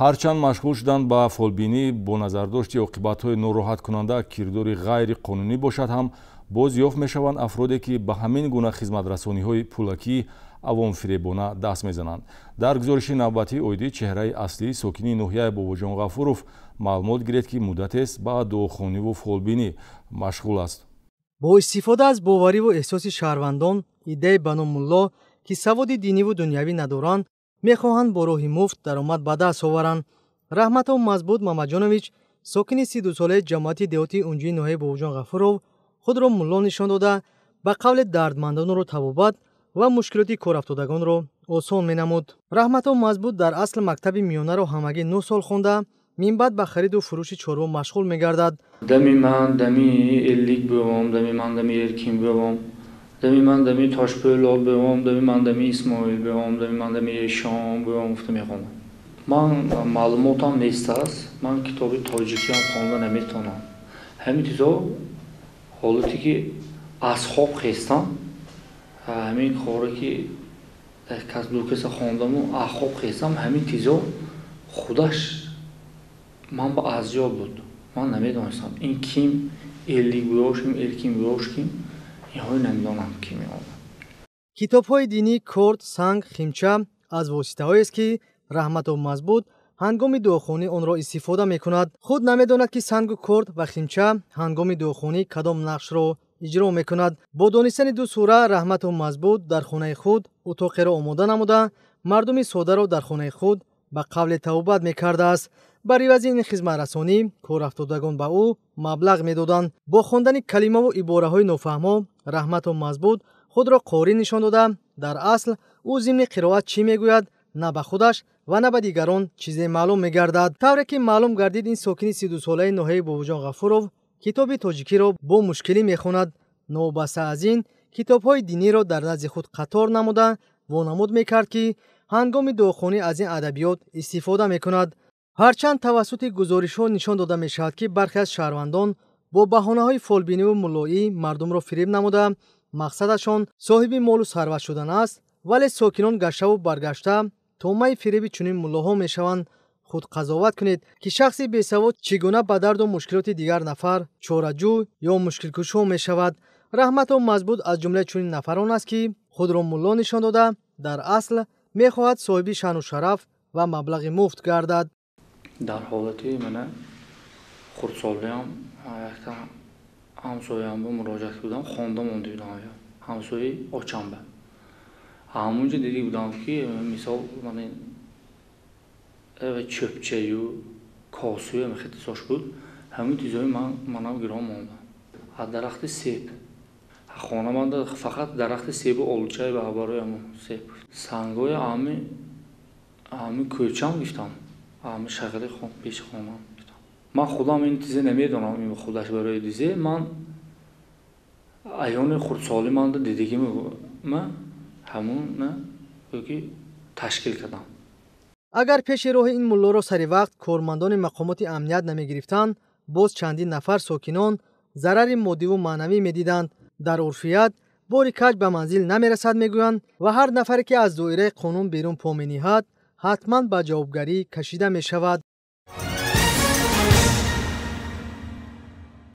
Ҳарчанд машғул шудан ба фолбинӣ бо назардошти оқибатҳои нороҳаткунанда кирдори ғайриқонунӣ бошад ҳам, боз ёфт мешаванд афроде, ки ба ҳамин гуна хизматрасониҳои пулакӣ авомфиребона даст мезананд. Дар гузориши навбатӣ оиди чеҳраи аслии сокини ноҳияи Бобоҷон Ғафуров маълумот гиред, ки муддатест ба дуохониву фолбинӣ машғул аст. Бо истифода аз бовариву эҳсоси шаҳрвандон, иддаи ба ном мулло, ки саводи диниву дунявӣ надоранд, мехоҳанд бо роҳи муфт даромад ба даст оваранд. Раҳматов Мазбут Мамаҷонович, сокини 32-солаи ҷамоати деҳоти Унҷии ноҳияи Бобоҷон Ғафуров, худро мулло нишон дода, ба қавли дардмандонро табобат ва мушкилоти корафтодагонро осон менамуд. Раҳматов Мазбут дар асл мактаби миёнаро ҳамагӣ 9 сол хонда, минбаъд ба хариду фурӯши чорво машғул мегардад. Дами ман дами эллик бувом, дами ман дами эркин бувом, дами ман дами Тошпӯлод бувом, дами ман дами Исмоил бувом, дами ман дами Эшон бувом гуфта мехондам. Ман маълумотам нест аст, ман китоби тоҷикиам хонда наметавонам. Ҳамин чизо ҳолате ки аз хоб хестам, ҳамин коре ки кас ду каса хондаму аз хоб хестам, ҳамин чизо худаш ман ба азёд буд. Ман намедонистам ин ким, эллик буёш ким, эркин буёш ким, инҳои намедонам ки меомад. Китобҳои динӣ, корд, санг, химча аз воситаҳоест, ки Раҳматов Мазбут ҳангоми дуохонӣ онро истифода мекунад. Худ намедонад, ки сангу корд ва химча ҳангоми дуохонӣ кадом нақшро иҷро мекунад. Бо донистани ду сура, Раҳматов Мазбут дар хонаи худ утоқеро омода намуда, мардуми содаро дар хонаи худ ба қавле табобат мекардааст. Бар ивази ин хизматрасонӣ корафтодагон ба ӯ маблағ медоданд. Бо хондани калимаву ибораҳои нофаҳмо, Раҳматов Мазбут худро қорӣ нишон дода, дар асл ӯ зимни қироат чӣ мегӯяд, на ба худаш ва на ба дигарон чизе маълум мегардад. Тавре ки маълум гардид, ин сокини 32-солаи ноҳияи Бобоҷон Ғафуров китоби тоҷикиро бо мушкилӣ мехонад. Новобаста аз ин, китобҳои диниро дар назди худ қатор намуда, вонамуд мекард, ки ҳангоми дуохонӣ аз ин адабиёт истифода мекунад. Ҳарчанд тавассути гузоришҳо нишон дода мешавад, ки бархе аз шаҳрвандон бо баҳонаҳои фолбиниву муллоӣ мардумро фиреб намуда, мақсадашон соҳиби молу сарват шудан аст, вале сокинон гаштаву баргашта тӯъмаи фиреби чунин муллоҳо мешаванд. Худ қазоват кунед, ки шахси бесавод чӣ гуна ба дарду мушкилоти дигар нафар чораҷӯ ё мушкилкушо мешавад. Раҳматов Мазбут аз ҷумлаи чунин нафарон аст, ки худро мулло нишон дода, дар асл мехоҳад соҳиби шаъну шараф ва маблағи муфт гардад. Дар ҳолати мана хурдсолиам якта ҳамсояамба муроҷиат будам, хонда монда будам, ҳамсояи очамба. Ҳамунҷо дида будам, ки мисол мана чӯпчаю косую хеле буд. Ҳамин чизои ман манам гирон мондам. Аз дарахти себ хона манда фақат дарахти себу олучай ба барои ҳамон себ сангои ҳами кӯчам гирифтам, ҳами шағали пеши хонам гирифтам. Ман худам ин чизе намедонам, ин худаш барои дизе ман аёни хурдсолӣ манда дидагима ҳамона ки ташкил кардам. Агар пеши роҳи ин муллоро сари вақт кормандони мақомоти амният намегирифтанд, боз чандин нафар сокинон зарари моддиву маънавӣ медиданд. Дар урфият бори каҷ ба манзил намерасад мегӯянд, ва ҳар нафаре, ки аз доираи қонун берун по мениҳад, ҳатман ба ҷавобгарӣ кашида мешавад.